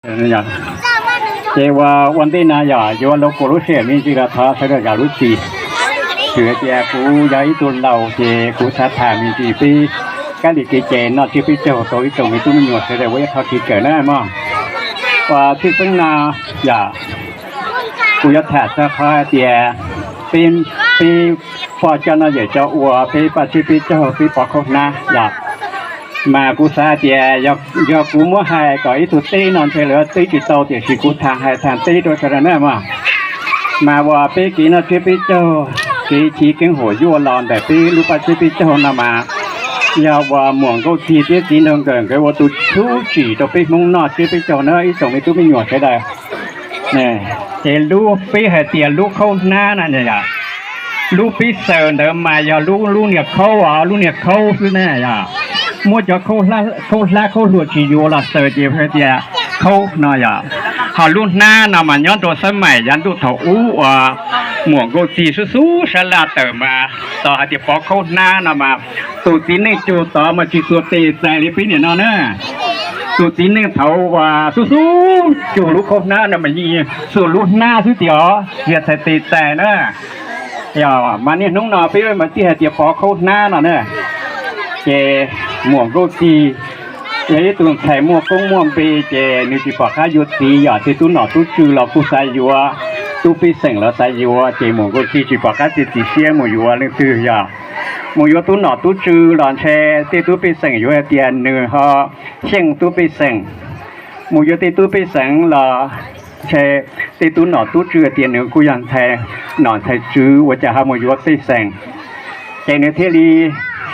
Ces ua ua ntej no yog yuav luag kuv lub sij hawm me ntsis los thov sawv daws zam lub txim. Txawm hais tias kuv yog ib tug laus ces kuv xav tham me ntsis peb kab li kev cai noj tsiab peb caug rau ib tsoom me tub me nyuam sawv daws ua ib qho kev kawm na mog. Ua tshwj xeeb no yog kuv yuav tham txog qhov hais tias peb, peb pog coj noj yawm coj ua, peb paj tsiab peb caug, peb pov khaub hnab yom. Mas kuv xav hais tias yog kuv muab hais kom ib tug teb no ntshe lawv teb tsis tau, tiam sis kuv tham hais tham teb rau sawv daws na mog. Mas uas peb kev noj tsiab peb caug, kev chiv keeb huam yuaj los ntawm peb lub paj tsiab peb caug no mas yog uas muam Nkauj Txig thiab txiv nraug nkawm nkawd ua tus tshub tsim rau peb Hmoob noj tsiab peb caug na ib tsoom me tub me nyuam sawv daws. Ces lub peb hais tias lub khaub hnab na, lub peb xaws ntawd mas yog lub, lub niag khaub os, lub niag khaub xwb na yog. Muab cov khaub hlab khaub hluas tsis yuav los xaws ces hais tias khaub no yog. Ho lub hnab no mas nyob rau xab maim yav ntuj thaum ub uas muam Nkauj Txig xub xub sab laj tawm mas tau hais tias pov khaub hnab no mas tus txiv neej cug tod mas tsis xuas tes txais li peb niam no na. Tus txiv neej thaud uas xub xub cug lub khaub hnab no mas yeej xuas lub hnab xwb tiag os, tsis txhais tes txais na. Yog mas niaj hnub no peb mas tij hais tias pov khaub hnab no na. Ces muam Nkauj Txig yog ib tug ntxhais muaj koob muaj npe ces nws tsis pom qab yuav txiv, yog tej tub nom tub tswv los kuj xav yuav, tub pej xeem los xav yuav, ces muam Nkauj Txig tsis pom qab txiav txim siab mus yuav leej twg yog. Mus yuav tub nom tub tswv los ntshe tej tub pej xeem yuav hais tias nws ho xyeej tub pej xeem. Mus yuav tej tub pej xeem los ntshe tej tub nom tub tswv hais tias nws kuj yog ntxhais nom ntxhais tswv ua cas ho mus yuav pej xeem. Ces nws thiaj li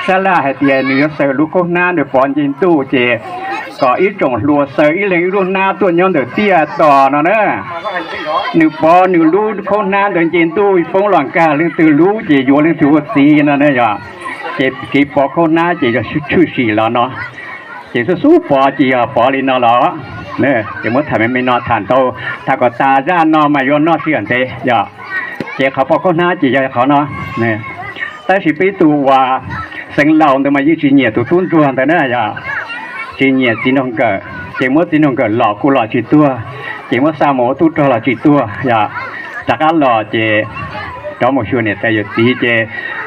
sab laj hais tias nws yuav xaws lub khaub hnab nws pov nce ntuj ces kom ib tsoom hluas xaws ib leeg ib lub hnab tuaj nyob ntawm tiaj tos no na. Nws pov nws lub khaub hnab ntawd nce ntuj poob los nkag leej twg lub ces yuav leej twg ua txiv no na yog. Ces kev pov khaub hnab ces yog tshwm sim los no. Ces xub xub pov ces yog pov li no los, ces muab tham me me no tham ntau, tham kom tas zaj no mas yuav noj sij hawm ntev yog. Ces qhov pov khaub hnab ces yog qhov no. Tab sis peb tus uas xeev laus ntawd mas yeej tsis nyiam tus tub ntsuag ntawd na yog, tsis nyiam txiv nraug nkawm, ces muab txiv nraug nkawm los kuj los tsis tuag, ces muab xa mus ua tub rog los tsis tuag yog. Rov qab los ces rov mus xyuas niam tais yawm txiv ces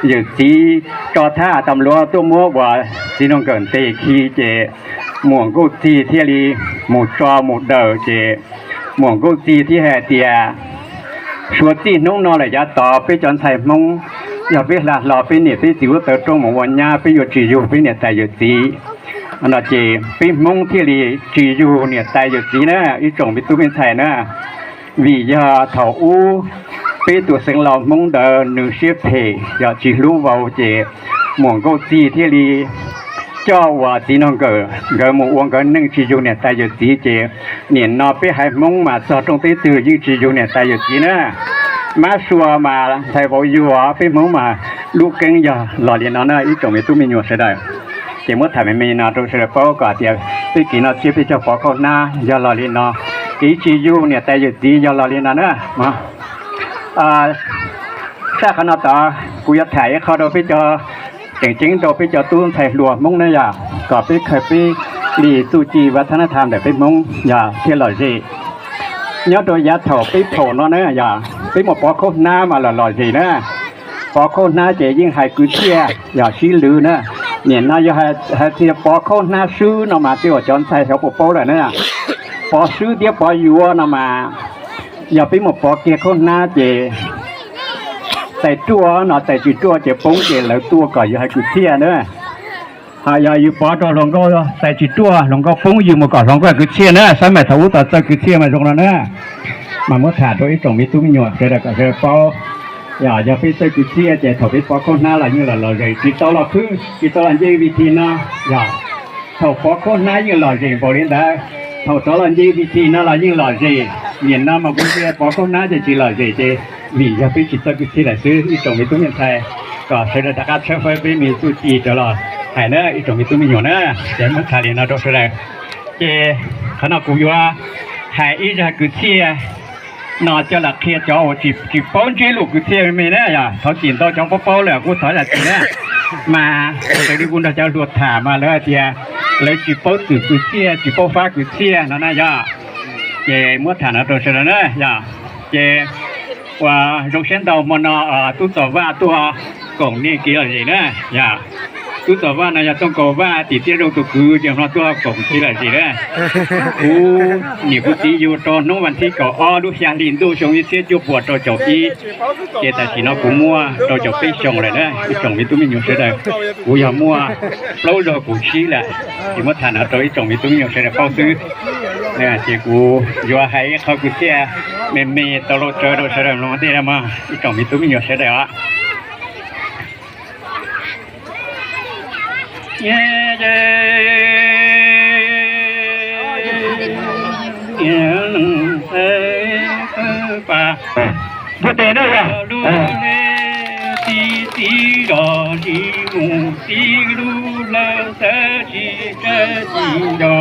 yawm txiv tso thab tas luav tuaj muab uas txiv nraug nkawm ntes khi ces muam Nkauj Txig thiaj li mus tso mus daws ces muam Nkauj Txig thiaj hais tias suav txij hnub no lawm yav tod peb cov ntxhais Hmoob yog peb hla hlo peb niam peb txiv lub tawv rooj mus ua nyab peb yuav tsis yug peb niam tais yawm txiv no ces peb Hmoob thiaj li tsis yug niam tais yawm txiv na ib tsoom me tub me ntxhais na. Vim yog thaum ub peb tus xeev laus Hmoob ntawd nws siab phem yog tsis hlub vauv ces muam Nkauj Txig thiaj li coj uas txiv nraug nkawm nkawd mus ua nkawd neej tsis yug niam tais yawm txiv ces nim no peb haiv Hmoob mas txog rooj teb twg yeej tsis yug niam tais yawm txiv na. Mab sua mas ntxhais vauv yug, peb Hmoob mas lub keeb yog los li no na ib tsoom me tub me nyuam sawv daws. Ces muab tham me me no rau sawv daws paub kom tias peb kev noj tsiab peb caug pov khaub hnab yog los li no, kev tsis yug niam tais yawm txiv yog los li no na. Txij qhov no tod kuv yuav tham ib qho rau peb cov, tseem ceeb rau peb cov tub ntxhais hluas Hmoob na yog, kom peb khaws peb li txuj ci vaj thab nab tham ntawm peb Hmoob yog thiaj lom zem. Nyob rau yav thaum peb phaum no na yog peb mus pov khaub hnab mas los lom zem na. Pov khaub hnab ces yeej hais kwv txhiaj yog sib lwv na. Nim no yog hais tias pov khaub hnab swb no mas tej uas cov ntxhais xyov puas paub lawm na. Pov swb thiab pov yuav no mas yog peb mus pov kiag khaub hnab ces tais ruaj no, tais tsis ruaj ces poob ces lawv tuaj kom yus hais kwv txhiaj na. Ho yog yus pov rau hluas nkauj tais tsis ruaj, hluas nkauj poob yus mus kom hluas nkauj kwv txhiaj na. Xab maim thaum ub tau txawj kwv txhiaj mas zoo no na. Mas muab tham rau ib tsoom me tub me nyuam sawv daws kom sawv daws paub. Yog, yog peb txawj kwv txhiaj ces thaum peb pov khaub hnab los yeej los lom zem, tsis tau los khwb, tsis tau los nce vis thim no. Yog, thaum pov khaub hnab yeej lom zem npaum li ntawd, thaum rov los nce vis thim no los yeej lom zem. Nim no mas kuv tias pov khaub hnab ces tsis lom zem ces vim yog peb tsis txawj kwv txhiaj lawm xwb ib tsoom me tub me ntxhais. Kom sawv daws rov qab tshawb fawb peb me txuj ci rov los hais na ib tsoom me tub me nyuam na. Ces muab tham li no rau sawv daws. Ces qhov no kuv yuav hais ib zaj kwv txhiaj no coj los qhia cov uas tsis paub ntsib lus kwv txhiaj me me na yog. Thov txim ntau cov paub paub lawm kuj thov zam txim na. Mas raws li kuv nrog cov hluas tham mas lawv hais tias lawv tsis paub txwm kwv txhiaj, tsis paub fab kwv txhiaj no na yog. Ces muab tham no rau sawv daws na yog. Ces ua zoo siab ntau hmo no Tub Txos Vaj tuaj koom nej kev lom zem na yog. Tub Txos Vaj no yog Tooj Kaus Vaj tim Tiaj Zoo tus kwv ces hmo no tuaj koom kev lom zem na. Kuv niam kuv txiv yug rau hnub vas thib kaum ob lub xya hli ntuj xyoo ib txhiab cuaj puas rau caum ib. Ces tam sim no kuv muaj rau caum peb xyoos lawm na ib tsoom me tub me nyuam sawv daws. Kuv yog muaj plaub zaug kuv tsib lawm, ces muab tham no rau ib tsoom me tub me nyuam sawv daws paub xwb. Ces kuv yuav hais ib qho kwv txhiaj me me tau lauj tsawv rau sawv daws mloog ntej mog ib tsoom me tub me nyuam sawv daws os. Ntiaj teb na yog lub le txi txiv zos tsis mus txiv lub lawm xav tsis txawj tsis nco.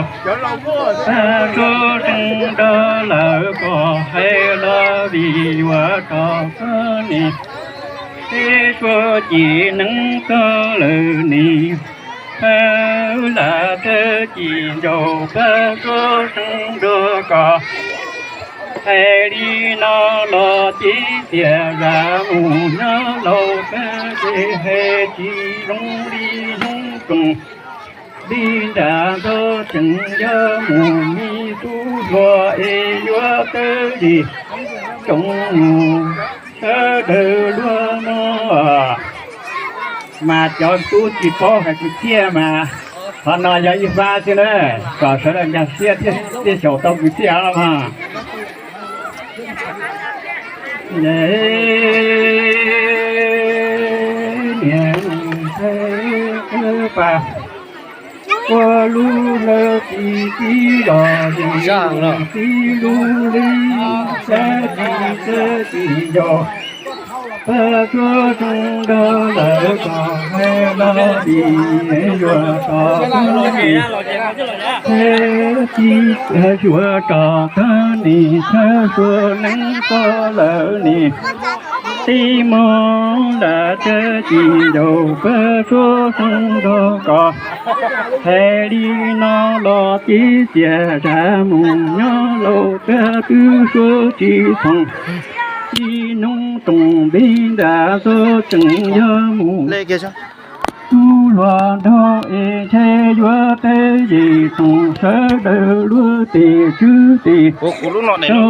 Tag suab seev nrog lawv kom hais los vim yuav rov qab ne. Teb suab ci neeb txog lawm ne. Pab lam tawg ci ncaus pab suab seev nrog koj. Hais li no los tib txias zam mus nyob laus pab ces hais tsis zoo li hnub roos. Li nram ntxog tseem yog mus me tub hluas es yuav tawg li tsoom mus sawv daws luag no. Mas cov tub tsis paub hais kwv txhiaj mas qhov no yog ib fab xwb na, kom sawv daws nkag siab thiaj xyaum tau kwv txhiaj os. Niam pa ua lub hlawv txi txiv zos, txiv lub li xav tsis txawj tsis nco. Pab suab seev nrog lawv kom hais los vim yuav rov qab ne. Tib txias zuav rov qab ne, txhawj suab neeb txog lawm ne. Tib hmos lam tawg ci ncaus pab suab seev nrog koj. Hais li no los tib txias zam mus nyob laus pab twb suab tsis txhoov. Li hnub roos npe nram ntxog tseem yog mus tub hluas nraug es ntshe yuav teb yim txoos sawv daws luag tes tswb tes rau